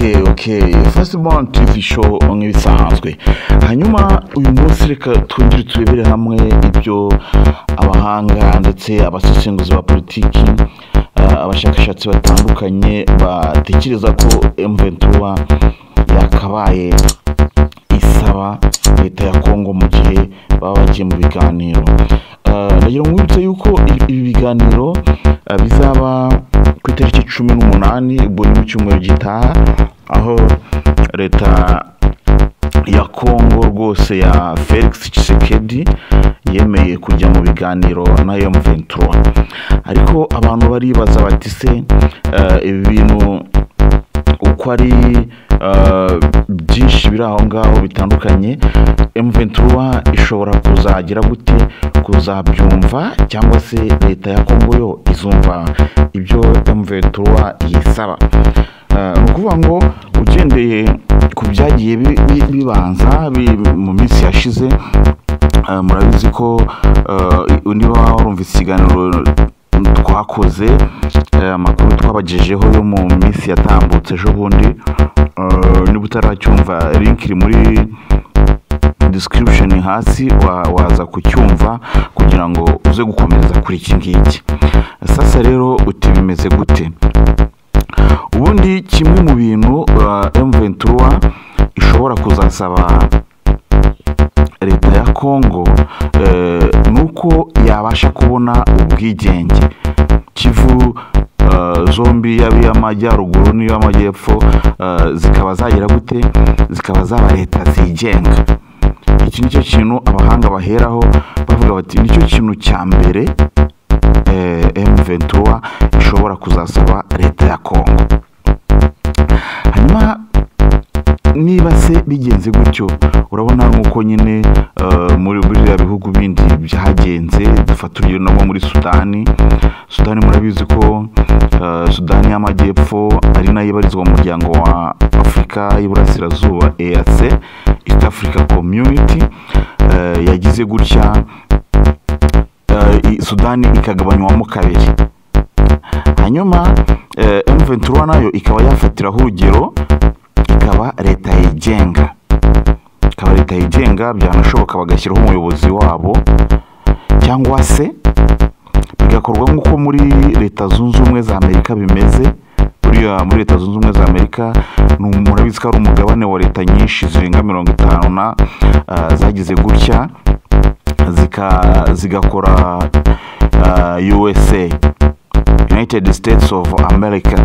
Okay, First Born TV Show nk'ibisanzwe. Hanyuma uyu munsi reka twongere turebere hamwe ibyo abahanga ndetse abasesenguzi ba politiki, abashakashatsi batandukanye batekereza ko M23 yakabaye isaba leta ya Kongo mu gihe baba bagiye mu biganiro. Ndagira ngo nkwibutse yuko ibi biganiro bizaba ku itariki 18, ubwo ni mu cyumweru gitaha, aho leta ya Kongo rwose ya Felix Tshisekedi yemeye kujya mu biganiro na M23. Ariko abantu baribaza bati se ibi bintu uko ari byinshi biri aho ngaho bitandukanye, M23 ishobora kuzagira gute kuzabyumva, cyangwa se leta ya Kongo yo izumva ibyo M23 yisaba? Ni ukuvuga ngo ugendeye ku byagiye bibanza mu minsi yashize, murabizi ko niba warumvise ikiganiro twakoze, amakuru twabagejeho yo mu minsi yatambutse ejo bundi, niba utaracyumva link iri muri description hasi, waza kucyumva kugira ngo uze gukomereza kuri iki ngiki. Sasa rero uti bimeze gute? Ubundi kimwe mu bintu M23 ishobora kuzasaba leta ya Kongo nuko yabasha kubona ubwigenge. Kivu zombi, yaba iy'amajyaruguru n'iy'amajyepfo, zikaba zagira gute? Zikaba zaba leta zigenga. Iki nicyo kintu abahanga baheraho bavuga bati nicyo kintu cya mbere M23 ishobora kuzasaba leta ya Kongo. Hanyuma niba se bigenze gutyo, urabona nk'uko nyine muri biriya bihugu bindi byagenze, dufata urugero no muri Sudani. Sudani murabizi ko Sudani y'Amajyepfo ari nayo ibarizwa mu muryango wa Afurika y'Iburasirazuba, EAC, East Africa Community, yagize gutya Sudani ikagabanywamo kabiri. Hanyuma M23 nayo ikaba yafatiraho urugero, ikaba leta yigenga, ikaba leta yigenga, byanashoboka bagashyiraho umuyobozi wabo, cyangwa se bigakorwa nk'uko muri Leta Zunze Ubumwe za Amerika bimeze. Buriya muri Leta Zunze Ubumwe za Amerika murabizi ko ari umugabane wa leta nyinshi zirenga 50 na zagize gutya zigakora USA, United States of America,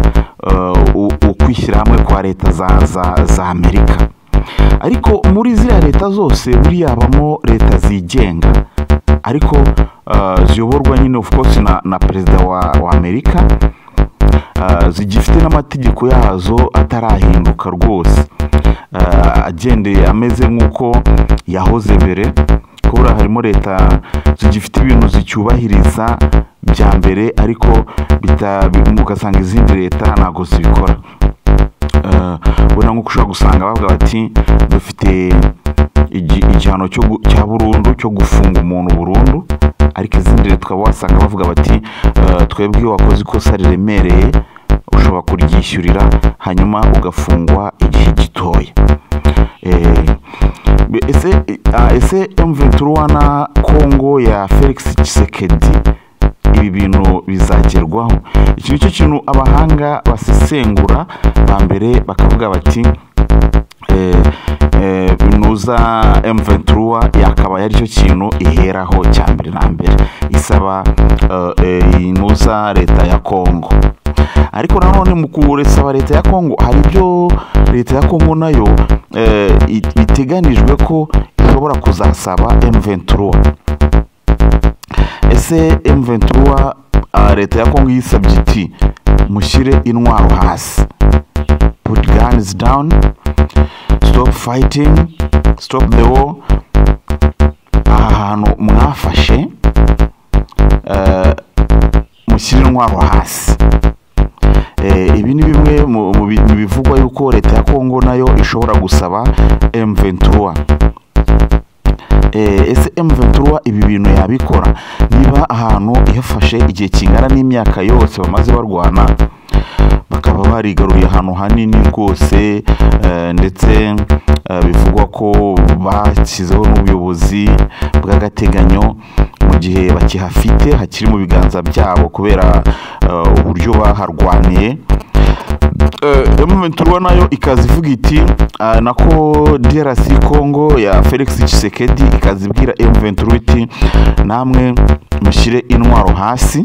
ukwishyira hamwe kwa leta za Amerika. Ariko muri ziriya leta zose buriya habamo leta zigenga, ariko ziyoborwa nyine of course na perezida wa Amerika, zigifite n'amategeko yazo atarahinduka rwose, agendeye ameze nk'uko yahoze mbere. Kubura harimo leta zigifite ibintu zicyubahiriza bya mbere, ariko ugasanga izindi leta ntabwo zibikora. Ubona nk'uko ushobora gusanga bavuga bati dufite igihano cya burundu cyo gufunga umuntu burundu, ariko izindi leta ukaba wasanga bavuga bati twebwe iyo wakoze ikosa riremereye ushobora kuryishyurira hanyuma ugafungwa igihe gitoya. Ese M23 na Kongo ya Felix Tshisekedi ibi bintu bizagerwaho? Iki nicyo kintu abahanga basesengura ba mbere bakavuga bati nuza M23 yakaba ari cyo kintu iheraho cya mbere na mbere isaba nuza leta ya Kongo. Ariko nanone mu kuresaba leta ya Kongo hari ibyo leta ya Kongo nayo iteganijwe ko ishobora kuzasaba M23. Ese M23 leta ya Kongo yisabye iti mushyire intwaro hasi, put guns down, stop fighting, stop the war, aha hantu mwafashe mushyire intwaro hasi. Ibi ni bimwe mu bivugwa yuko leta ya Kongo nayo ishobora gusaba M23. Ese M23 ibi bintu yabikora niba ahantu ihafashe igihe kingana n'imyaka yose bamaze barwana, bakaba barigaruriye ahantu hanini rwose, ndetse bivugwa ko bashyizeho n'ubuyobozi bw'agateganyo mu gihe bakihafite hakiri mu biganza byabo kubera uburyo baharwaniye. M23 nayo ikaza ivuga iti nako DRC Congo ya Felix Tshisekedi ikazibwira M23 iti namwe mushyire intwaro hasi,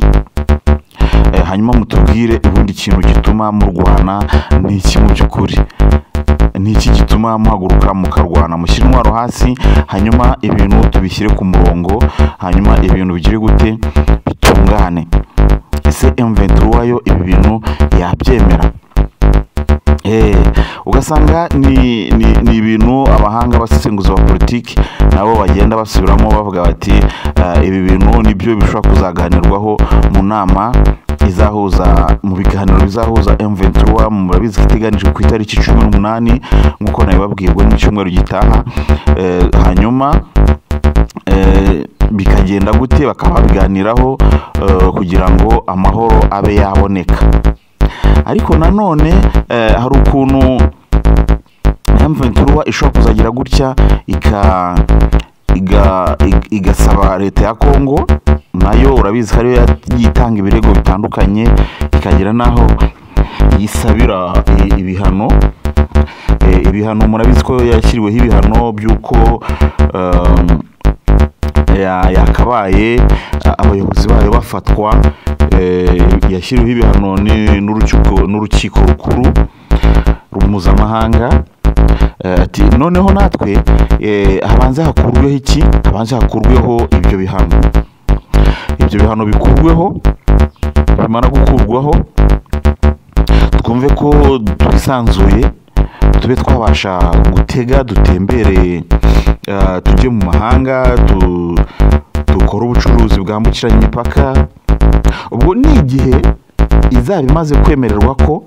hanyuma mutubwire ubundi kintu gituma murwana ni iki mu by'ukuri, ni iki gituma muhaguruka mukarwana, mushyire intwaro hasi hanyuma ibintu tubishyire ku murongo, hanyuma ibintu bigire gute bitungane. Ese M23 yo ibi bintu yabyemera? Ugasanga ni ibintu abahanga basesenguza ba politiki nabo bagenda basubiramo bavuga bati ibi bintu nibyo bishobora kuzaganirwaho mu nama izahuza, mu biganiro bizahuza M23. Murabizi iteganijwe ku itariki 18 nkuko nabibabwiye mu cyumweru gitaha. Hanyuma bikagenda gute, bakaba biganiraho kugira ngo amahoro abe yaboneka. Ariko nanone hari ukuntu M23 ishobora kuzagira gutya igasaba leta ya Congo, nayo urabizi ko ariyo yitanga ibirego bitandukanye, ikagira naho yisabira ibihano. Ibihano murabizi ko yashyiriweho ibihano by'uko yakabaye abayobozi bayo bafatwa, yashyiriweho ibihano n'urukiko rukuru mpuzamahanga. Ati noneho natwe habanze hakurweho iki, habanze hakurweho ibyo bihano, ibyo bihano bikurweho, bimara gukurwaho twumve ko twisanzuye, tube twabasha gutega, dutembere, tujye mu mahanga, dukore ubucuruzi bwambukiranya imipaka. Ubwo ni igihe izaba imaze kwemererwa ko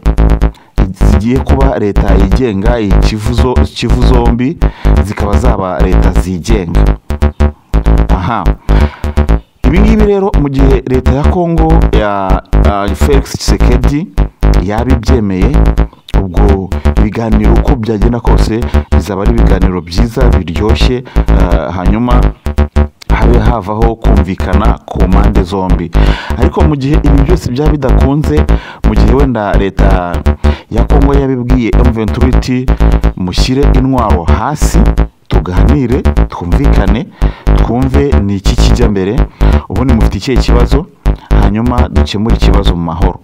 zigiye kuba leta yigenga, Kivu zombi zikaba zaba leta zigenga. Aha ibi ngibi rero mu gihe leta ya Congo ya Felix Tshisekedi yabibyemeye, ubwo ibiganiro uko byagenda kose bizaba ari ibiganiro byiza biryoshye, hanyuma habe havaho kumvikana ku mpande zombi. Ariko mu gihe ibi byose byaba bidakunze, mu gihe wenda leta ya Congo yabibwiye M23 iti mushyire intwaro hasi tuganire twumvikane twumve ni iki kijya mbere, ubundi mufite ikihe kibazo, hanyuma dukemure ikibazo mu mahoro,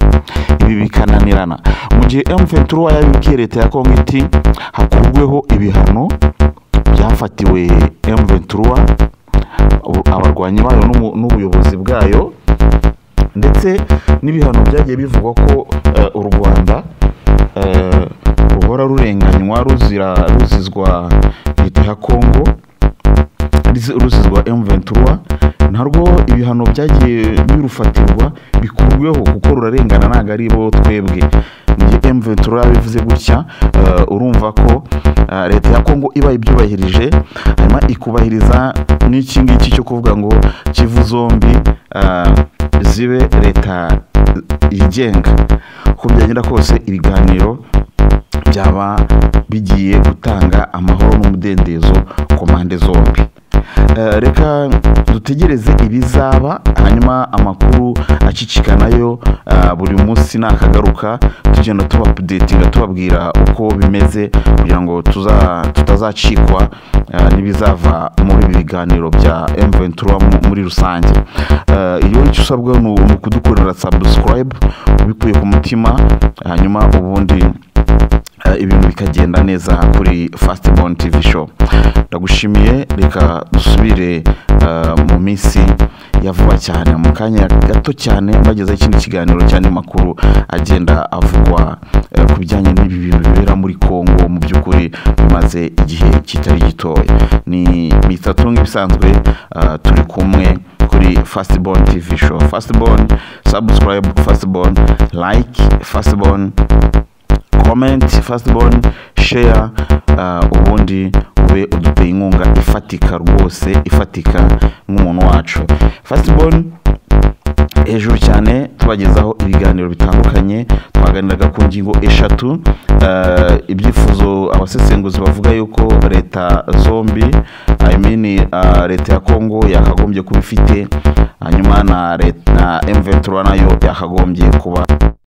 ibi bikananirana. Mu gihe M23 yabibwiye leta ya Congo iti hakurweho ibihano byafatiwe M23, abarwanyi bayo n'ubuyobozi bwayo, ndetse n'ibihano byagiye bivugwa ko u Rwanda ruhora rurenganywa, ruzizwa leta ya Congo, ruzizwa M23, narwo ibihano byagiye birufatirwa bikurweho kuko rurarengana, ntago ari bo twebwe. Mu gihe M23 yabivuze gutya, urumva ko leta ya Congo iba ibyubahirije, hanyuma ikubahiriza n'iki ngiki cyo kuvuga ngo Kivu zombi zibe leta yigenga. Uko byagenda kose ibiganiro byaba bigiye gutanga amahoro n'umudendezo ku mpande zombi. Reka dutegereze ibizaba, hanyuma amakuru acicikanayo buri munsi nakagaruka, tugenda tuba updatinga tubabwira uko bimeze kugira ngo tutazacikwa n'ibizava muri ibi biganiro bya M23 muri rusange. Iyo icyo usabwa ni ukudukorera subscribe ubikuye ku mutima, hanyuma ubundi ibintu bikagenda neza kuri Fastborn TV Show. Ndagushimiye, reka dusubire mu minsi ya vuba cyane, mu kanya gato cyane bageze ikindi kiganiro cyane makuru agenda avugwa ku bijyanye n'ibi bintu bibera muri Congo, mu by'ukuri bimaze igihe kitari gitoya. Ni Mr. Tunga ibisanzwe, turi kumwe kuri Fastborn TV Show. Fastborn subscribe, Fastborn like, Fastborn comment, Fastborn share, ubundi ube uduteye inkunga ifatika rwose, ifatika nk'umuntu wacu. Firstborn hejuru cyane, tubagezaho ibiganiro bitandukanye. Twaganiraga ku ngingo eshatu, ibyifuzo abasesenguzi bavuga yuko leta zombi, I mean, leta ya Kongo yakagombye kuba ifite, hanyuma na leta na M23 nayo yakagombye kuba